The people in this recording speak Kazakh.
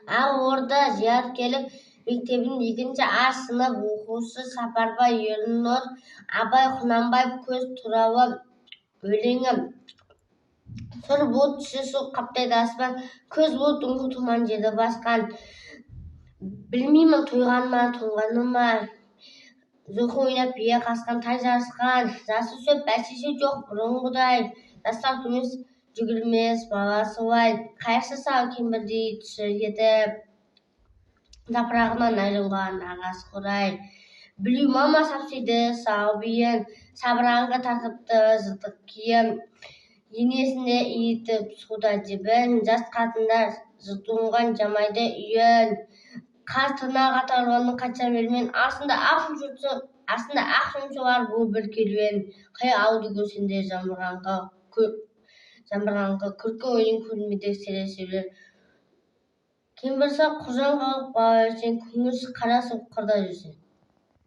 Ақ Орда зияткерлік мектебінің екінші А сынып оқушысы Сапарбай Ернұр. Абай Құнанбаев «Көз» туралы өлеңі. Сұр бұлт түсі суық қаптайды аспан. Көз бұлт дүңкіл тұман жерді басқан. Білмеймін, тойғаны ма, тоңғаны ма, жылқы ойнап, бие қасқан, тай жарысқан. Жасыл шөп, бәлшешек жоқ бұрынғыдай. Жастар күміс жүгірмес бала солай. Қайықшы сал кемпірдей түсі кетіп, жапырағынан айрылған ағаш қурай. Білеу мама сапсиды сау биін, сабыраңқы тартыпты жыртық киім. Енесіне иітіп суда жібін, жас қатындар жыртуынған жамайды үйін. Қаз тырнақ атарлының қанша бермен, астында ақ шымшысы, астында ақ шымшы бар бұл бір керуен. Қай ауылды көрсең де жамырғаңқы, күлкі ойын көрмедік сіресе. Кемпірсал құжан қалып бала берсең, күңгірт қара суық қырда жүрсең.